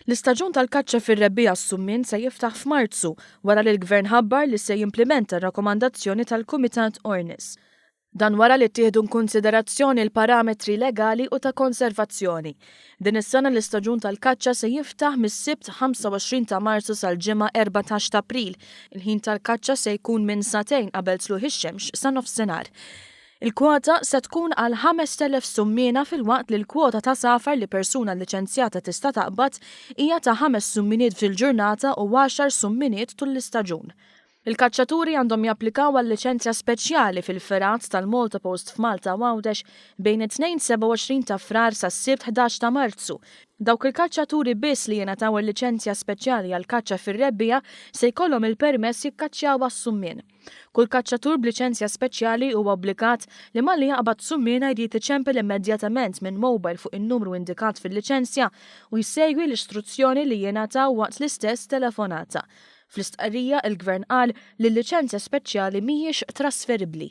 L-istaġun tal-kaċċa fir-rebbiegħa għas-summien se jiftaħ f'Marzu wara li l-Gvern ħabbar li se jimplimenta r-rakkomandazzjoni tal-Kumitat Ornis. Dan wara li ttieħdu inkunsiderazzjoni l-parametri legali u ta' konservazzjoni. Din is-sena l-istaġun tal-kaċċa se jiftaħ mis-Sibt 25 ta' Marzu sal-Ġimgħa 14 ta' April. Il-ħin tal-kaċċa se jkun minn sagħtejn qabel tlugħ ix-xemx sa nofsinhar. Il-kwota se tkun għal 5,000 summiena filwaqt li l-kwota ta' safar li persuna liċenzjata tista' taqbad hija ta' ħames summiniet fil-ġurnata u għaxar summiniet tul l-istaġun. Il-kaċċaturi għandhom japplikaw għal liċenzja speċjali fil-fergħat tal-Malta Post f'Malta u Għawdex bejn it-Tnejn 27 ta' Frar sas-Sibt 11 ta' Marzu. Dawk il-kaċċaturi biss li jingħataw il-liċenzja speċjali għall-kaċċa fir-rebbiegħa se jkollhom il-permess jikkaċċjaw għas-summien. Kull kaċċatur b'liċenzja speċjali huwa obbligat li malli jaqbad summiena jrid iċempel immedjatament minn mobile fuq in-numru indikat fil-liċenzja u jsegwi l-istruzzjoni li jingħataw waqt l-istess telefonata. Fl-istqarrija, il-Gvern qal li l-liċenzja speċjali mhijiex trasferibbli.